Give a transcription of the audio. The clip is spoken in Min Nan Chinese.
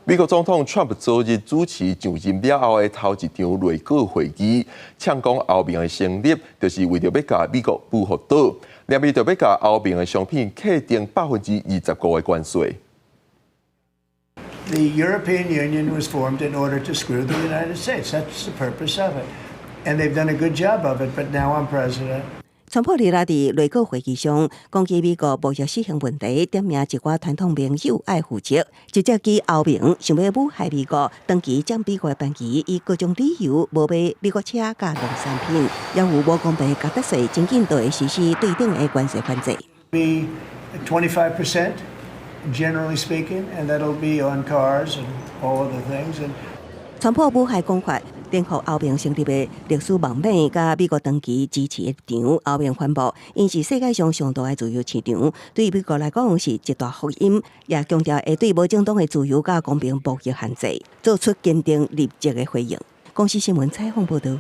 美國總統川普昨日主持上任了後的頭一場內閣會議，嗆講歐盟的成立就是為著欲共美國報復倒，連伊就欲共歐盟的商品課徵25%的關稅。 The European Union was formed in order to screw the United States. That's the purpose of it. And they've done a good job of it, but now I'm president. 川普日仔佇內閣會議上，講起美國貿易失衡問題，點名一寡傳統盟友愛負責，直接指歐盟想欲武嚇美國，長期佔美國的便宜，以各種理由無買美國車佮農產品，也有無公平價格稅，真緊就會實施對等的關稅反制。 Be 25%, generally speaking, and that'll be on cars and all other things. And 川普武嚇講法，顛覆歐盟成立的歷史網網，佮美國長期支持的立場。歐盟反駁，𪜶是世界上上大的自由市場，對美國來講是一大福音，也強調會對無正當的自由佮公平貿易限制做出堅定立即的回應。公視新聞採訪報導。